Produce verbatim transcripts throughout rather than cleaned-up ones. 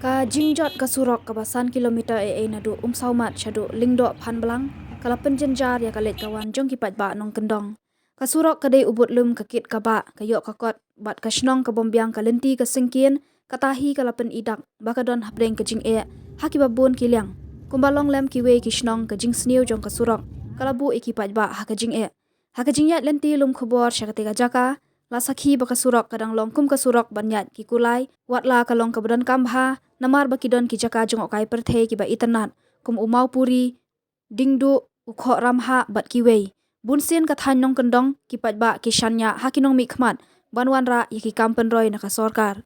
Ka jingjot ka surok kaba san kilometer eiei naduh Umsawmat shaduh Lyngdoh Phanblang ka la pynjynjar ïa ka leit ka wan jong ki paidbah nongkyndong. Ka surok ka dei u bud lum ka kit ka bah, ka ïoh ka kot bad ka shnong ka bym biang ka lynti ka syngkien, kata hi ka la pyni dak ba ka don hapdeng ka jingeh ha kiba bun ki liang. Kumba long lem kiwei ki shnong, ka jingsniew jong ka surok ka la buh ïa ki paidbah ha ka jingeh. Ha ka jingïaid lynti lum khubor sha katei ka jaka, la sakhi ba ka surok ka dang long kum ka surok ban ïaid ki kulai, watla ka long kaba donkam bha, namar ba ki don ki jaka jngohkai pyrthei kiba itynnad kum u Mawpuri, Diengduh, u Khohramhah bad kiwei. Bunsien ka thaiñ nongkyndong, ki paidbah ki shaniah ha ki nongmihkhmat ban wanrah ïa ki kam pynroi na ka sorkar.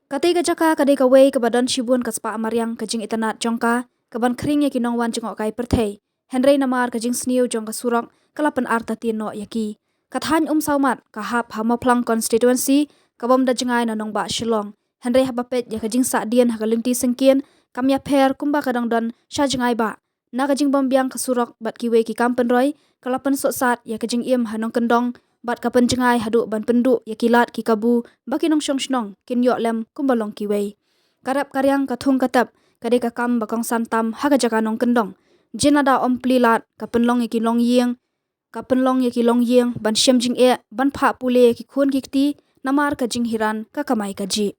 Katei ka jaka ka dei kawei kaba don shibun ka spah mariang ka jingitynnad jong ka, kaban khring ïa ki nongwan jngohkai pyrthei. Hynrei namar ka jingsniew jong ka surok ka la pynartatien noh ïa ki. Ka thaiñ Umsawmat ka hap ha Mawphlang constituency, ka bym da jngai na nongbah Shillong. Hynrei haba peit ïa ka jingsahdien ha ka lynti syngkien, kam ïapher kumba ka dang don sha jngai bah. Na ka jingbym biang ka surok bad kiwei ki kam pynroi, ka la pynsuhsat ïa ka jingim ha nongkyndong bad ka pynjngai haduh ban pynduh ïa ki lad ki kabu ba ki nongshong shnong kin ïoh lem kumba long kiwei. Ka rep ka riang, ka thung ka tep ka dei ka kam ba kongsan tam ha ka jaka nongkyndong. Jin lada ym plie lad, ka pynlong ïa ki longïing, ka pynlong ïa ki longïing ban shem jingeh, ban phah pule ïa ki khun ki kti namar ka jinghiran ka kamai kajih.